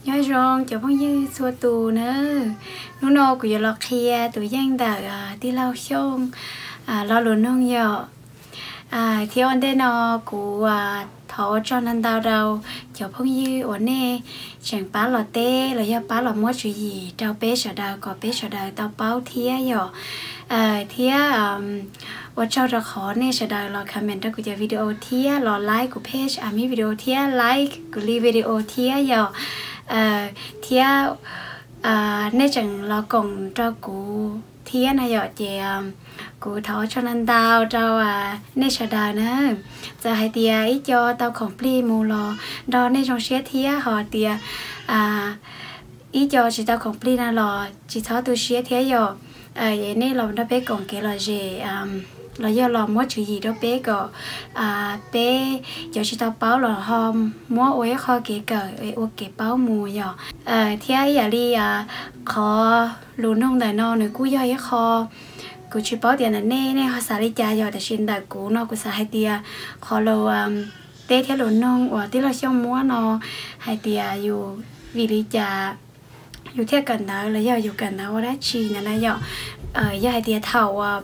Nyob zoo cov phooj ywg txhua tus nawb. Hnub no kuv yuav los qhia tus yeej ntawm tij laug Xyooj lo lus noog yom. Thiab ua ntej no kuv thov ua tsaug ntau ntau rau cov phooj ywg uas nej tseem pab los teb los yog pab los muab tswv yim rau peb sawv daws kom peb sawv daws tau paub thiab yom. Thiab ua tsaug rau qhov nej sawv daws los comment rau kuv cov video thiab los like kuv page Amiv Video thiab like kuv li video thiab yom. Thiab nej tseem los koom rau kuv thiab na yom, ces kuv thov ua tsaug ntau ntau rau nej sawv daws na. Txawm hais tias ib co tau khoom plig mus los nrog nej zoo siab thiab, ho tias ib co tsis tau khoom plig na los tsis txhob tu siab thiab yom. Nej los nrog peb koom kev lom zem los yog los muab tswv yim rau peb kom peb cov tsis tau paub los ho muab ua ib qho kev kawm ua kev paub mus yom. Thiab ib yam li qhov lus noog ntawm no nws kuj yog ib qho, kuv tsis paub tias ntawm nej nej ho xav li cas yom, tiam sis ntawm kuv no kuv xav hais tias qhov lus teb thiab lus noog uas tij laug Xyooj muab no hais tias yus vim li cas yus thiaj kawm ntawv los yog yus kawm ntawv ua dab tsi na na yom. Yog hais tias thaum uas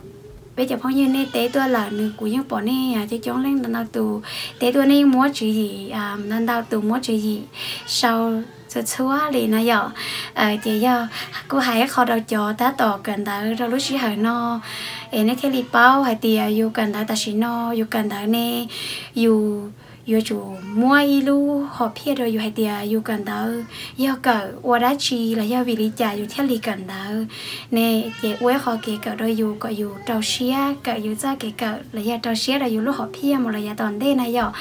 peb cov phooj ywg nej teb tuaj lawm nws kuv yeej pom nej coob coob leej ntau ntau tus teb tuaj, nej yeej muab tswv yim, ntau ntau tus muab tswv yim sau txhua txhua li na yom. Ces yog kuj hais ib qho rau cov tab tom kawm ntawv rau lub sij hawm no es nej thiaj li paub hais tias yus kawm ntawv tam sim no yus kawm ntawv ne, yus yuav tsum muab ib lub hom phiaj rau yus hais tias yus kawm ntawv yog kawm ua dab tsi los yog vim li cas yus thiaj li kawm ntawv ne. Ces ua ib qho kev kawm rau yus kom yus rau siab kawm yus txoj kev kawm los yog rau siab rau yus lub hom phiaj mus los yav tom ntej na yom.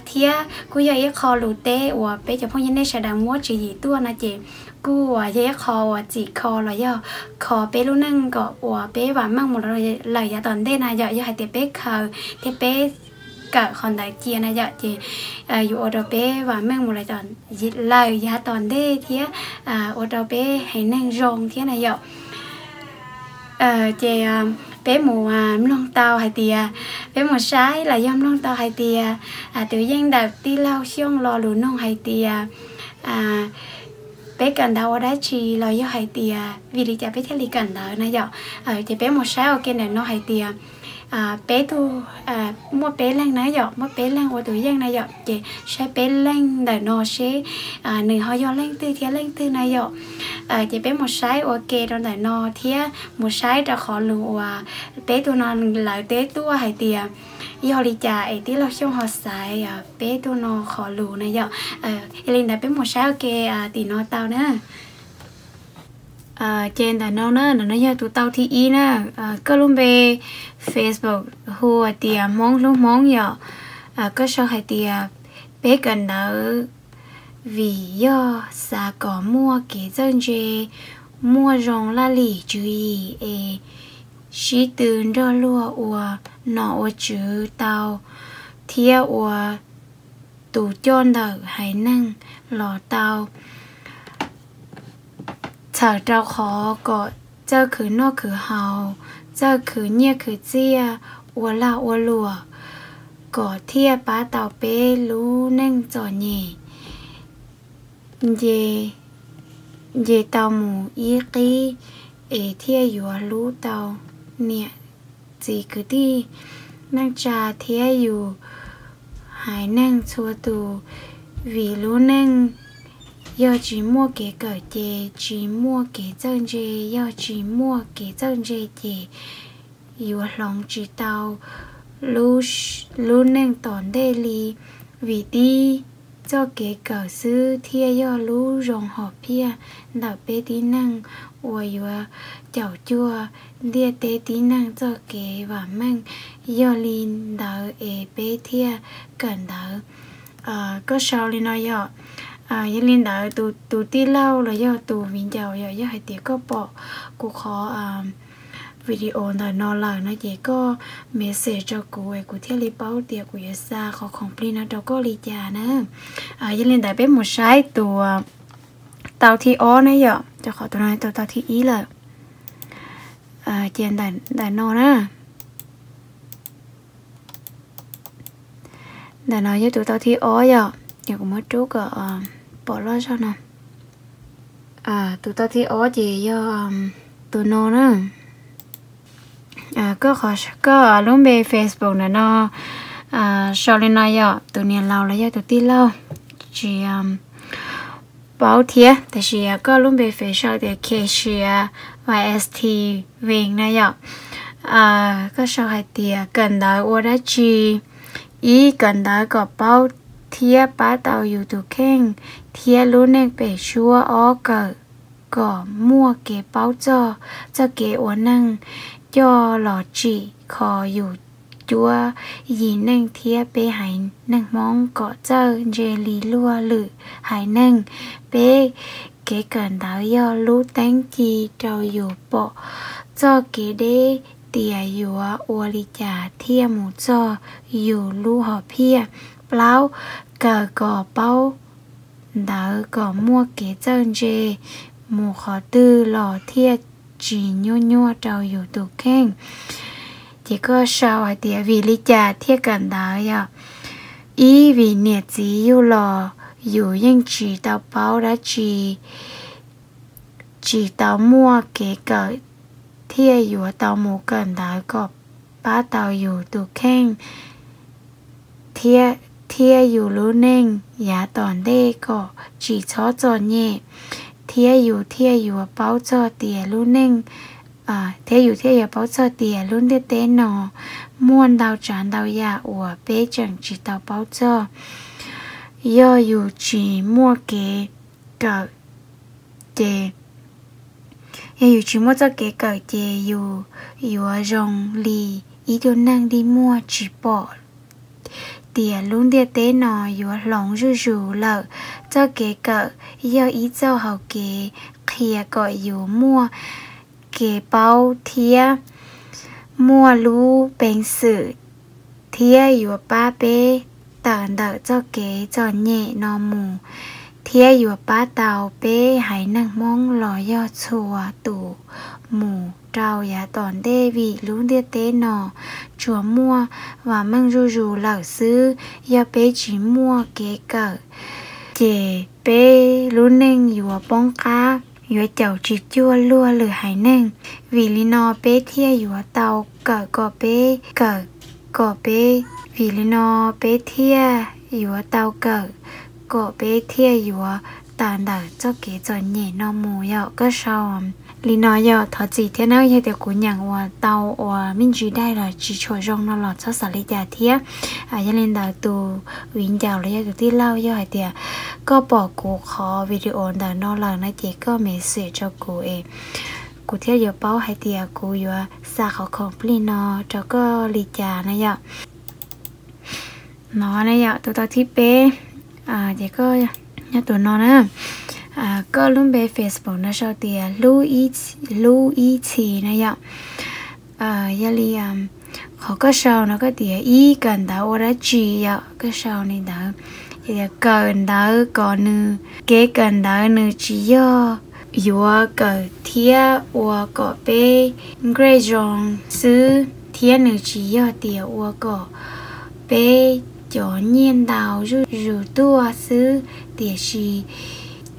Thiab kuj yog ib qho lus teb uas peb cov phooj ywg nej sawv daws muab tswv yim tuaj no ces kuj uas yog ib qho uas txim kho los yog kho peb lub neej kom uas peb vam meej mus lawm yav tom ntej na yom. Yog hais tias peb khaws thiab peb kawm qhov ntawd cia na yom, ces yuav ua rau peb vam meej mus lawm yav tom ntej thiab ua rau peb haiv neeg zoo thiab na yom. Ces peb mus mloog tau hais tias, peb mus saib los yog mloog tau hais tias tus yeej ntawm tij laug Xyooj lo lus noog hais tias peb kawm ntawv ua dab tsi los yog hais tias vim li cas peb thiaj li kawm ntawv na yom. Ces peb mus saib ua ke ntawm no hais tias peb tug, muaj peb leeg na yom, muaj peb leeg ua tus yeej na yom, ces saib peb leeg ntawm no seb nws ho yog leej twg thiab leej twg na yom. Ces peb mus saib ua ke rau ntawm no thiab mus saib rau qhov lus uas peb tug no lawv teb tuaj hais tias yog li cas es tij laug Xyooj ho xaiv peb tug no qhov lus na yom. Yog li ntawd peb mus saib ua ke tim no tau na. Ces ntawm no na, ntawm no yog tus tau thib ib na. Koj lub npe Facebook hu hais tias Hmoob Hlub Hmoob yom. Koj sau hais tias peb kawm ntawv vim yog xav kom muaj kev txawj ntse, muaj zoo laj lim tswv yim es sib tw nrog luag ua nom ua tswv tau thiab ua tus coj ntawm haiv neeg los tau. Txhawm rau qhov kom txawj khwv noj khwv haus, txawj khwv nyiaj khwv txiaj, ua lag ua luam, kom thiaj pab tau peb lub neej txom nyem nce tau mus ib qib es thiaj yuav hlub tau niam txiv kwv tij neej tsa thiab yus haiv neeg txhua tus. Vim lub neej yog tsis muaj kev kawm ces tsis muaj kev txawj ntse, yog tsis muaj kev txawj ntse ces yuav hloov tsis tau lub neej tom ntej li. Vim tib txoj kev kawm xwb thiaj yog lub zoo hom phiaj ntawm peb tib neeg uas yuav caum cuag ntiaj teb tib neeg txoj kev vam meej. Yog li ntawd es peb thiaj kawm ntawv. Koj sau li no yog, yog li ntawd tus tij laug los yog tus viv ncaus yog, yog hais tias koj pom kuv qhov video ntawm no lawm no ces koj message rau kuv es kuv thiaj li paub tias kuv yuav xa qhov khoom plig no rau koj li cas na. Yog li ntawd peb mus saib tus tau thib ob na yom, rau qhov tus no tus tau thib ib lawm. Ces ntawm no na, ntawm no yog tus tau thib ob yom, ces kuv muab rub kom pom loj zog no. Tus tau thib ob ces yog tus no na. Koj, koj lub npe Facebook ntawm no sau li no yom, tus niam laus los yog tus tij laug, tsis paub thiab, tiam sis koj lub npe Facebook sau tias K Sia Y S T Veng na yom. Koj sau hais tias kawm ntawv ua dab tsi? Ib, kawm ntawv kom paub thiab pab tau yus tus kheej thiab lub neej pem suab. Ob, kawm kom muaj kev paub txog txoj kev ua neej coj los tsim kho yus cuab yim neej thiab peb haiv neeg Hmoob kom txawj ntse li luag lwm haiv neeg. Peb, kev kawm ntawv yog lub teeb ci rau yus pom txoj kev deb tias yuav ua li cas thiaj mus txog yus lub hom phiaj. Plaub, kawm kom paub ntawv kom muaj kev txawj ntse, mus qhov twg los thiaj tsis nyuaj nyuaj rau yus tus kheej. Ces koj sau hais tias vim li cas thiaj kawm ntawv yom. Ib, vim niam txiv yug los yus yeej tsis tau paub dab tsi, tsis tau muaj kev kawm, thiaj yuav tau mus kawm ntawv kom pab tau yus tus kheej thiab yus lub neej yav tom ntej kom tsis txhob txom nyem, thiab yus thiaj yuav paub txog tias lub neej, thiab yus thiaj yuav paub txog tias lub ntiaj teb no muaj ntau tsav ntau yam uas peb tseem tsis tau paub txog. Yog yus tsis muaj kev kawm ces, yog yus tsis muaj txoj kev kawm ces yus yuav zoo li ib tug neeg dig muag tsis pom tias lub ntiaj teb no yuav hloov zuj zus lawm. Txoj kev kawm yog ib txoj hau kev qhia kom yus muaj kev paub thiab muaj lub peev xwm, thiab yuav pab peb tawm ntawm txoj kev txom nyem no mus, thiab yuav pab tau peb haiv neeg Hmoob los yog txhua tus mus rau yav tom ntej, vim lub ntiaj teb no tsuas muaj vam meej zuj zus lawm xwb. Yog peb tsis muaj kev kawm ces peb lub neej yuav poob qab, yuav caum tsis cuag luag lwm haiv neeg. Vim li no peb thiaj yuav tau kawm kom peb, kawm kom peb, vim li no peb thiaj yuav tau kawm kom peb thiaj yuav tawm ntawm txoj kev txom nyem no mus yom. Koj sau li no yog thov txim thiab nawb, yog tias kuv nyeem uas tau uas me ntsis daig los tsis tshua zoo no los txhob xav li cas thiab. Yog li ntawd tus viv ncaus los yog tus tij laug, yog hais tias koj pom kuv qhov video ntawm no lawm no ces koj message rau kuv es kuv thiaj yuav paub hais tias kuv yuav xa qhov khoom plig no rau koj li cas na yom. No na yom, tus tau thib peb, ces koj, nyob tus no na, koj lub npe Facebook no sau tias Hlub Ib Txhis na yom. Yog li qhov koj sau no koj tias ib, kawm ntawv ua dab tsi yom, koj sau li ntawd. Kawm ntawv kom nws, kev kawm ntawv nws tsis yog yuav kawm thiab ua kom peb grade zoo xwb, thiab nws tsis yog tias ua kom peb cov nyiaj ntau zuj zus tuaj xwb, tiam sis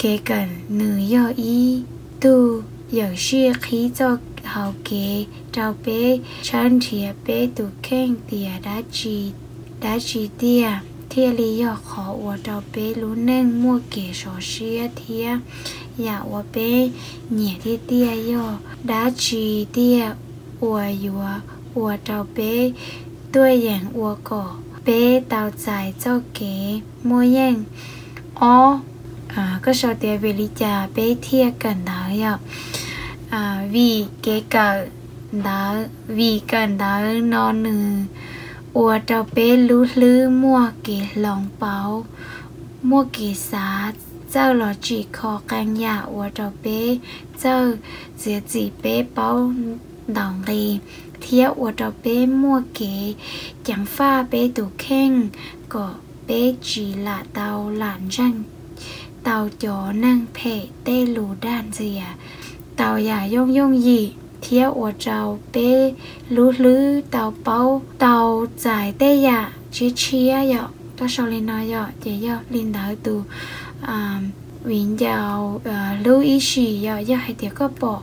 kev kawm nws yog ib tug yawm sij qhib txoj hau kev rau peb tshawb nrhiav peb tus kheej tias dab tsi tiag thiaj li yog qhov ua rau peb lub neej muaj kev sov siab thiab yam uas peb nyiam tiag tiag yog dab tsi tiag uas yuav ua rau peb tuaj yeem ua kom peb tau txais txoj kev muaj yeej. Ob, koj sau tias vim li cas peb thiaj kawm ntawv yom. Vim kev kawm ntawv, vim kawm ntawv no nws ua rau peb lub hlwb muaj kev hloov pauv, muaj kev xav, txawj los tsim kho qee yam ua rau peb txawj txiav txim peb paub ntaus nqi, thiab ua rau peb muaj kev ceev faj peb tus kheej kom peb tsis lam tau lam ntseeg tau cov neeg phem tej lus dag ntxias, tau yam yooj yooj yim, thiab ua rau peb lub hlwb tau paub tau txais tej yam tshiab tshiab yom. Koj sau li no yom, ces yog li ntawd tus viv ncaus hlub ib sim yom, yog hais tias koj pom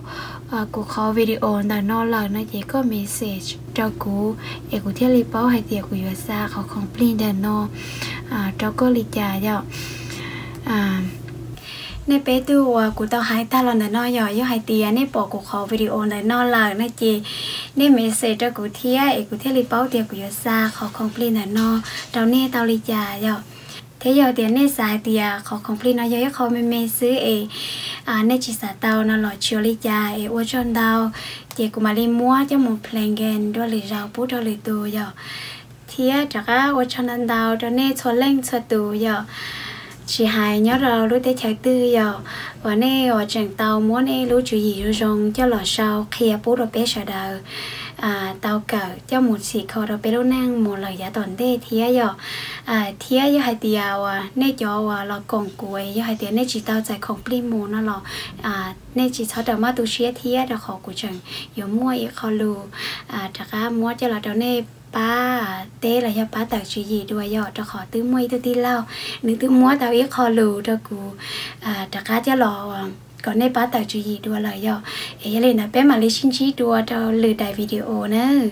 kuv qhov video ntawm no lawm no ces koj message rau kuv es kuv thiaj li paub hais tias kuv yuav xa qhov khoom plig ntawm no rau koj li cas yom. Nej peb tug uas kuv tau hais tag los ntawm no yom, yog hais tias nej pom kuv qhov video ntawm no lawm no ces nej message rau kuv thiab es kuv thiaj li paub tias kuv yuav xa qhov khoom plig ntawm no rau nej tau li cas yom. Thiab yog tias nej xav hais tias qhov khoom plig no yog ib qho me me xwb es nej tsis xav tau no los tsis ua li cas es ua tsaug ntau, ces kuv mam li muab coj mus plan game dua lwm zaus pub rau lwm tus yom. Thiab rov qab ua tsaug ntau ntau rau nej txhua leej txhua tus yom, tsis hais nyob rau lub teb chaws twg yom, uas nej uas tseem tau muab nej lub tswv yim zoo zoo coj los sau qhia pub rau peb sawv daws tau kawm coj mus txhim kho rau peb lub neej mus lawm yav tom ntej thiab yom. Thiab yog hais tias uas nej cov uas los koom kuv, yog hais tias nej tsis tau txais khoom plig mus no los nej tsis txhob rawm mob tu siab thiab, rau qhov kuv tseem yuav muaj ib qho lus rov qab muab coj los rau nej pab teb los yog pab tawm tswv yim dua yom, rau qhov twb muaj ib tug tij laug nws twb muab tau ib qho lus rau kuv rov qab coj los kom nej pab tawm tswv yim dua lawm yom. Es yog li ntawd peb mam li sib ntsib dua rau lwm daim video nawb.